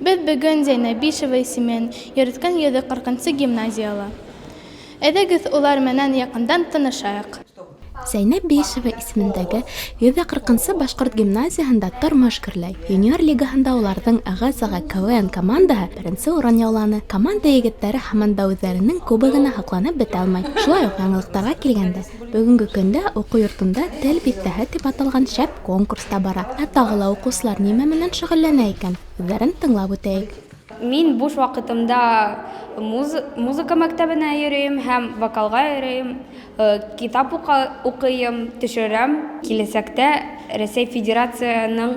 Беҙ бөгөн Зәйнәб Бишева исемен йөрөткән 140 нсы гимназияла. Әйҙәгеҙ, улар менән яҡындан танышайыҡ. Зәйнәб Биишева исемендәге 140 нсы башҡорт гимназияһында тормош гөрләй. Юниор лигаһында уларҙың Ыға-Зыға КВН командаһы беренсе урын яуланы. Команда егеттәре һаман да үҙҙәренең кубогына һоҡланып бөтә алмай. Шулай уҡ яңылыҡтарға килгәндә, бөгөнгө көндә уҡыу йортонда Тел биҫтәһе тип аталған шәп конкурс та бара. Ә тағы ла уҡыусылар нимә менән шөғөлләнә икән? Үҙҙәрен тыңлап үтәйек. Мин буш ваҡытымда музыка мәктәбенә йөрөйөм һәм вокалға йөрөйөм, китап уҡыйым, төшөрәм. Киләсәктә Рәсәй Федерацияһының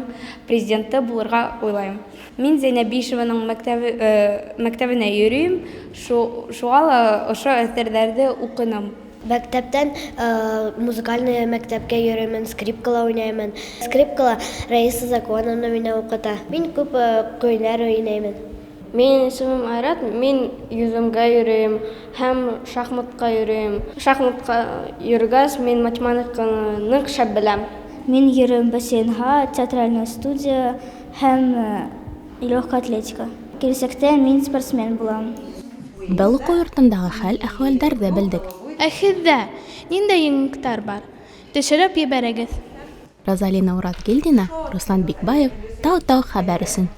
президенты булырға уйлайым. Мин Зәйнәб Бишеваның мәктәбенә йөрөйөм, шуға ла ошо әҫәрҙәрҙе уҡыным. Мәктәптән музыкальный мәктәпкә йөрөймөн, скрипкала уйнаймын. Скрипкала Раиса Законовна мине уҡыта. Мин күп көйләр уйнаймын. Минең исемем Айрат, мин йөҙөмгә йөрөйөм һәм шахматҡа йөрөйөм. Шахматҡа йөрөгәс, мин математиканы ныҡ шәп беләм. Мин йөрөйөм бассейнға, театральная студия һәм легкая атлетика. Киләсәктә мин спортсмен булам. Был уҡыу йортондағы хәл-әхүәлдәрҙе белдек. Ә һеҙҙә ниндәй яңылыҡтар бар? Төшөрөп ебәрегеҙ. Розалина Ураҙгилдина, Руслан Бикбаев, Тау-Тау хәбәр өсөн.